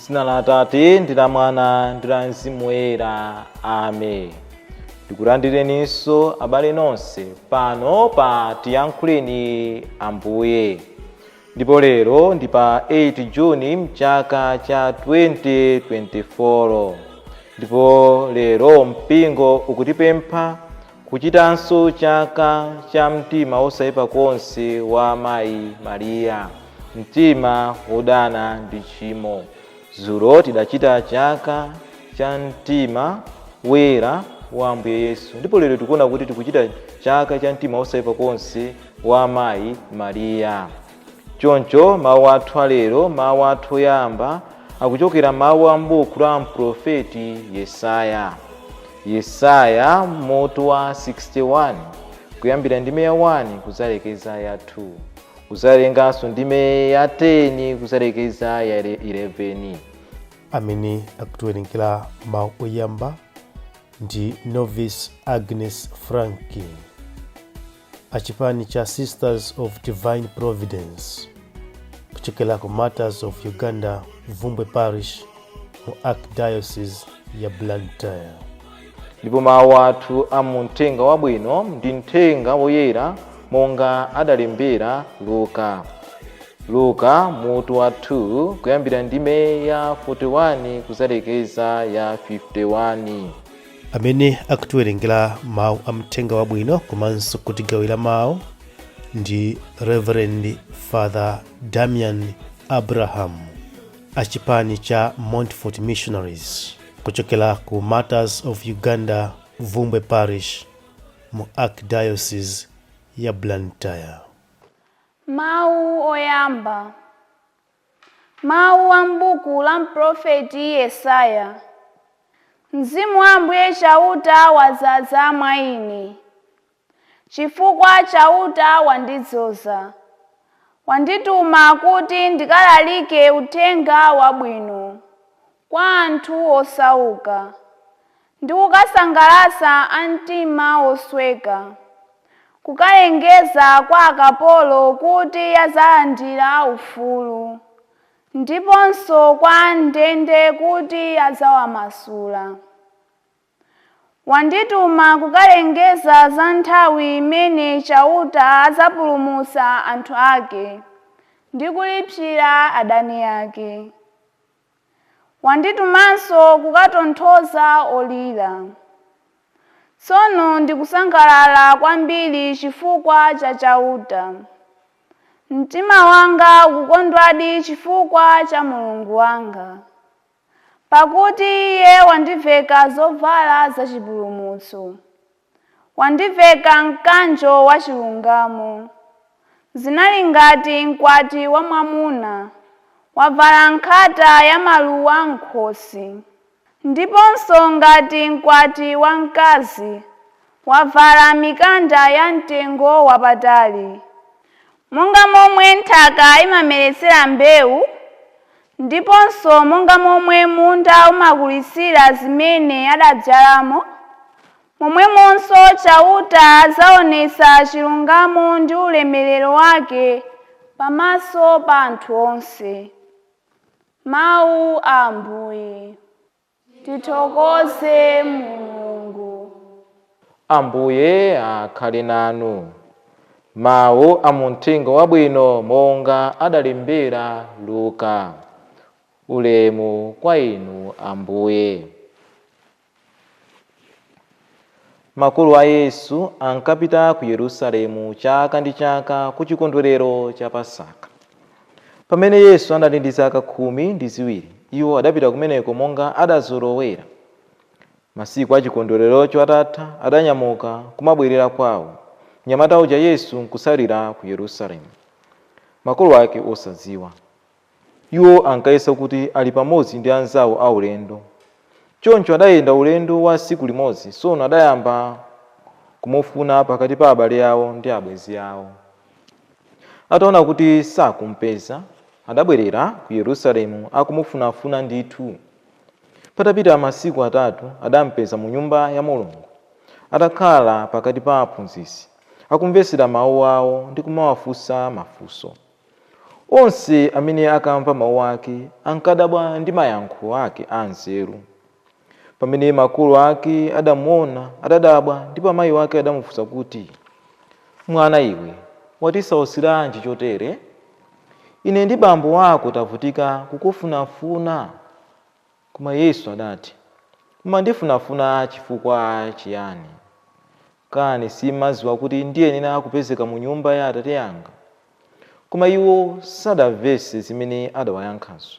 M'dzina la Atate ndi la Mwana ndi la Mzimu Woyera. Amen. Ndikulandireninso abale nonse pano pa Tiyankhuleni Ambuye. Ndipo lero ndi pa 8 Juni mchaka cha 2024. Ndipo lero mpingo ukutipempha kuchitanso chaka cha mtima wosayipa konse wa Mayi Mariya, mtima wodana ndi tchimo. Dzulo tidachita chaka cha mtima woyera wa Ambuye Yesu, ndipo lero tikuona kuti tikuchita chaka cha mtima wosayipa konse wa Mayi Mariya. Choncho mawu athu alero, mawu athu oyamba, akuchokera mawu a m'buku la mprofeti Yesaya. Yesaya mutu wa 61, kuyambira ndime ya 1 kuzalekeza ya 2, kuzalenganso ndime ya 10 kuzalekeza ya 11. Amene akutiwerengera mawu oyamba ndi Novice Agnes Franki, achipani cha Sisters of Divine Providence, kuchokera ku Martyrs of Uganda, Bvumbwe Parish, mu Archdiocese ya Blantyre. Ndipo mawu athu a mu Mthenga Wabwino ndi Mthenga Woyera monga adalembera Luka. Luka mutu wa 2, kuyambira ndime ya 41 kuzalekeza ya 51. Amene akutiwerengera mawu a Mthenga Wabwino komanso kutigawira mawu ndi Reverend Father Damian Abraham, achipani cha Montfort Missionaries, kuchokera ku Martyrs of Uganda, Bvumbwe Parish, mu Archdiocese ya Blantyre. Mawu oyamba. Mawu a m'buku la mprofeti Yesaya. Mzimu wa Ambuye Chauta wadzaza mwa ine, chifukwa Chauta wandidzoza. Wandituma kuti ndikalalike uthenga wabwino kwa anthu osauka, ndi kukasangalatsa a mtima wosweka, kukalengeza kwa akapolo kuti adzalandira ufulu, ndiponso kwa ndende kuti adzawamasula. Wandituma kukalengeza za nthawi imene Chauta adzapulumutsa anthu ake ndi kulipsira adani ake. Wanditumanso kukatonthoza olira. Tsono ndikusangalala kwambiri chifukwa cha Chauta. Mtima wanga ukukondwadi chifukwa cha Mulungu wanga, pakuti Iye wandiveka zovala zachipulumutso, wandiveka mkanjo wachilungamo. Zinali ngati mkwati wa mwamuna wavala nkhata ya maluwa m'khosi, ndiponso ngati mkwati wamkazi wavala mikanda ya mtengo wapatali. Monga momwe nthaka imameretsera mbewu, ndiponso monga momwe munda umakulitsira zimene adadzalamo, momwemonso Chauta adzaonetsa chilungamo ndi ulemerero wake pamaso pa anthu onse. Mawu a Ambuye. Tithokoze Mulungu. Ambuye akhale nanu. Mawu a mu Mthenga Wabwino monga adalembera Luka. Ulemu kwa inu, Ambuye. Makolo a Yesu ankapita ku Yerusalemu chaka ndi chaka ku chikondwerero cha Pasaka. Pamene Yesu anali ndi zaka 12, iwo adapita kumeneko monga adazolowera. Masiku a chikondwererocho atatha, adanyamuka kumabwerera kwao, mnyamata uja Yesu nkusalira ku Yerusalemu, makolo ake osadziwa. Iwo ankayesa kuti ali pamodzi ndi anzao aulendo. Choncho adayenda ulendo wa tsiku limodzi, tsono adayamba kumufuna pakati pa abale ao ndi abwenzi ao. Ataona kuti sakumpeza, adabwerera ku Yerusalemu akumufunafuna ndithu. Patapita masiku atatu, adampeza mu Nyumba ya Mulungu, atakhala pakati pa aphunzitsi, akumvetsera mau ao ndi kumawafunsa mafunso. Onse amene akamva mawu ake ankadabwa ndi mayankho ake anzeru. Pamene makolo ake adamuona adadabwa, ndipo amayi ake adamufunsa kuti, mwana iwe, watisautsiranji chotere? Ine ndi bambo wako tavutika kukufunafuna. Koma Yesu adati, mumandifunafuna chifukwa chiyani? Kani simumadziwa kuti ndiyenera kupezeka mu nyumba ya Atate anga? Koma iwo sadamvetse zimene adawayankhanso.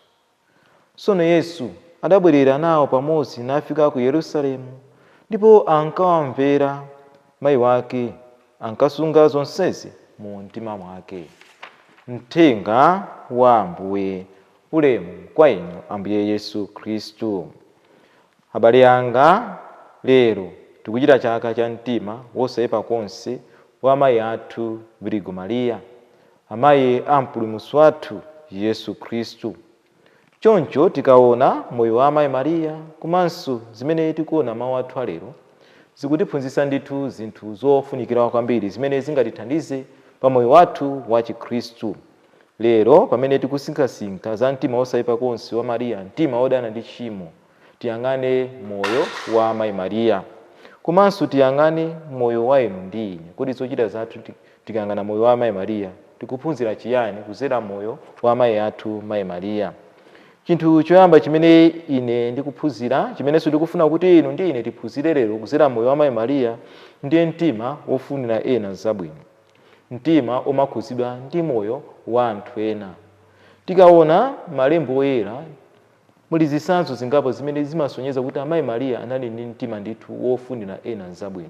Tsono Yesu adabwerera nawo pamodzi nafika ku Yerusalemu, ndipo ankawamvera. Mayi wake ankasunga zonsezi mu mtima mwake. Mthenga wa Ambuye. Ulemu kwa inu Ambuye Yesu Khristu. Abale anga, lero tikuchita chaka cha mtima wosayipa konse wa amayi athu Virgo Maria, amayi a mpulumutsi wathu Yesu Khristu. Choncho tikaona moyo wa amayi Maria komanso zimene tikuona mawu athu alero, zikutiphunzitsa ndithu zinthu zofunikira kwambiri zimene zingatithandize pa moyo wathu wa Chikhristu. Lero pamene tikusinkhasinkha za mtima wosayipa konse wa Maria, mtima wodana ndi tchimo, tiyang'ane moyo wa amayi Maria komanso tiyang'ane moyo wa inu ndi ine. Kodi zochita zathu tikayang'ana moyo wa amayi Maria tikuphunzira chiyani kudzera moyo wa amayi athu mayi Maria? Chinthu choyamba chimene ine ndikuphunzira, chimenenso ndikufuna kuti inu ndi ine tiphunzire lero kudzera moyo wa mayi Maria, ndiye mtima wofunira ena zabwino, mtima omakhuzidwa ndi moyo wa anthu ena. Tikaona malembo oyera, muli zitsanzo zingapo zimene zimasonyeza kuti amayi Maria anali ndi mtima ndithu wofunira ena zabwino.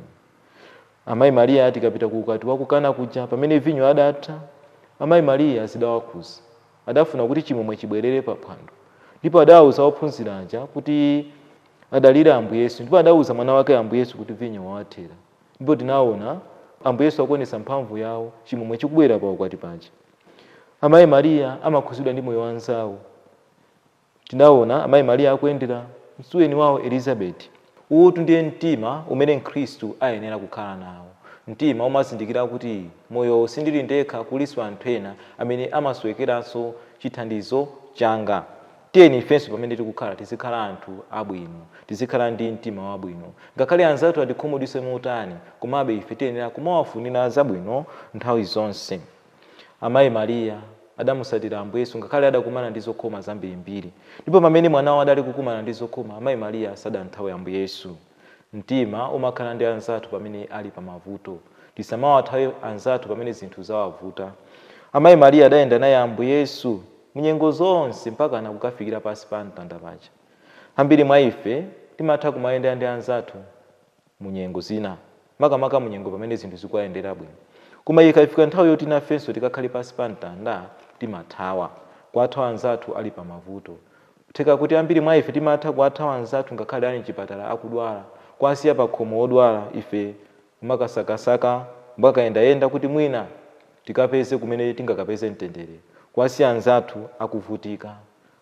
Amayi Maria tikapita ku ukwati wa ku Kana kuja, pamene vinyo adatha, amayi Maria zidawakhuza, adafuna kuti chimwemwe chibwerere pa phwando, ndipo adawuza ophunzira aja kuti adalire Ambuye Yesu, ndipo adawuza mwana wake Ambuye Yesu kuti vinyo wawathera. Ndipo tinaona Ambuye Yesu akuonetsa mphamvu yawo, chimwemwe chikubwera pa ukwati paja. Amayi Maria amakhuzidwa ndi moyo wa anzawo. Tinaona amayi Maria akuyendera msuweni wawo Elizabeti. Uwu ndiye mtima umene mkhristu ayenera kukhala nawo, mtima umazindikira kuti moyo sindili ndekha, kulinso anthu ena amene amasowekeranso chithandizo changa. Tiyeni ifenso pamene tikukhala tizikhala anthu abwino, tizikhala ndi mtima wabwino. Ngakhale anzathu atikhumudwitse motani, komabe ife tiyenera kumawafunira zabwino nthawi zonse. Amayi Maria adamusatira Ambuye Yesu ngakhale adakumana ndi zokhoma zambirimbiri, ndipo pamene mwanawo adali kukumana ndi zokhoma, amayi Maria sadamthawe Ambuye Yesu. Mtima umakhala ndi anzathu pamene ali pamavuto, tisamawathawe anzathu pamene zinthu zawavuta. Amayi Maria adayenda naye Ambuye Yesu munyengo zonse mpaka kukafikira pansi pa mtanda paja. Ambiri mwa ife timatha kumayenda ndi anzathu munyengo zina, makamaka munyengo pamene zinthu zikuyendera bwino, koma ikafika nthawi yoti nafenso tikakhale pansi pa mtanda, timathawa kuwathawa anzathu ali pamavuto. Kutheka kuti ambiri mwa ife timatha kuwathawa anzathu ngakhale ali mchipatala akudwala, kuwasiya pa khomo odwala, ife kumakasakasaka, kumakayendayenda kuti mwina tikapeze kumene tingakapeze mtendere, kuwasiya anzathu akuvutika.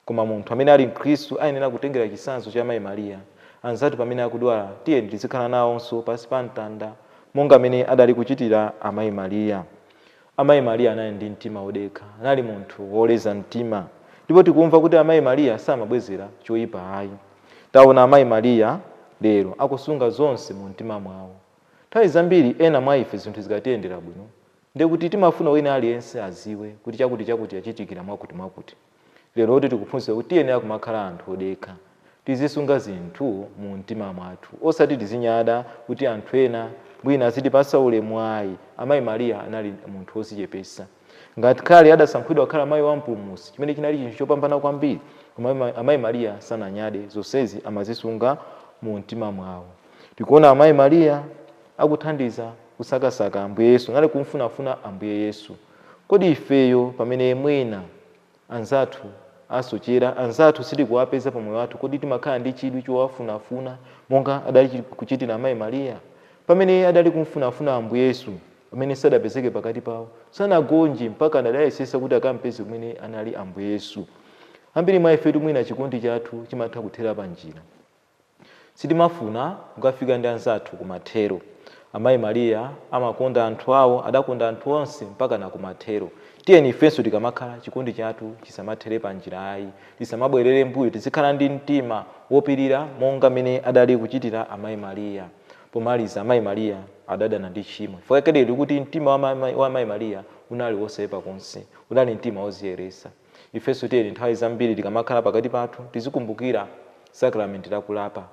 Koma munthu amene ali mkhristu ayenera kutengera chitsanzo cha mayi Maria. Anzathu pamene akudwala, tiyeni tizikhala nawonso pansi pa mtanda monga amene adali kuchitira amayi Maria. Amayi Maria anali ndi mtima wodekha, anali munthu woleza mtima, ndipo tikumva kuti amayi Maria samabwezera choyipa ayi. Taona amayi Maria lero akusunga zonse mu mtima mwawo. Nthawi zambiri ena mwa ife zinthu zikatiyendera bwino, ndiye kuti timafuna wina aliyense aziwe kuti chakuti chakuti achitikira mwakuti mwakuti. Lero tikuphunzira kuti tiyenera kumakhala anthu odekha, tizisunga zinthu mu mtima mwathu, osati tizinyada kuti anthu ena mwina azitipasa ulemu ayi. Amayi Maria anali munthu wodzichepetsa, ngakhale adasankhidwa kukhala mayi wa mpulumutsi, chimene chinali chinthu chopambana kwambiri, koma amayi Maria sananyade, zonsezi amazisunga mu mtima mwawo. Tikuona amayi Maria akuthandiza kusakasaka Ambuye Yesu, anali kumfunafuna Ambuye Yesu. Kodi ifeyo pamene mwina anzathu asochera, anzathu sitikuwapeza pamoyo wathu, kodi timakhala ndi chidwi chowafunafuna monga adali kuchitira amayi Maria? Pamene adali kumfunafuna Ambuye Yesu, pamene sadapezeke pakati pawo, sanagonje mpaka adayesesa kuti akampeze kumene anali Ambuye Yesu. Ambiri mwa ifetu mwina chikondi chathu chimatha kuthera pa njira, sitimafuna kukafika ndi anzathu kumathero. Amayi Mariya amakonda anthu awo, adakonda anthu onse mpaka na kumathero. Tiyeni ifenso tikamakhala, chikondi chathu chisamathere pa njira ayi, tisamabwerere mbuyo, tizikhala ndi mtima wopirira monga mmene adali kuchitira Amayi Mariya. Pomaliza, Amayi Mariya adadana ndi tchimo. Chifukwa chake kuti mtima wa Amayi Mariya unali wosayipa konse, unali mtima woziyeresa. Ifenso tiyeni nthawi zambiri tikamakhala pakati pathu tizikumbukira sakramenti lakulapa.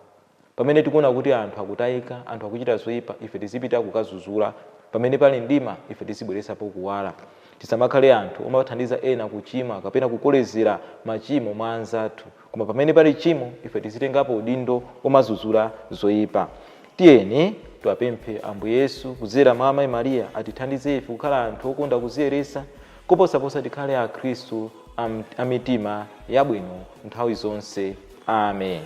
Pamene tikuona kuti anthu akutayika, anthu akuchita zoyipa, ife tizipita kukazuzula. Pamene pali mdima, ife tizibweretsapo kuwala. Tisamakhale anthu omathandiza ena kuchimwa kapena kukolezera machimo mwa anzathu, koma pamene pali chimo ife tizitengapo udindo omazuzula zoyipa. Tiyeni tiwapemphe Ambuye Yesu kudzera mwa Amayi Mariya atithandize ife kukhala anthu okonda kuziyeresa, koposaposa tikhale akhristu amitima yabwino nthawi zonse. Amen.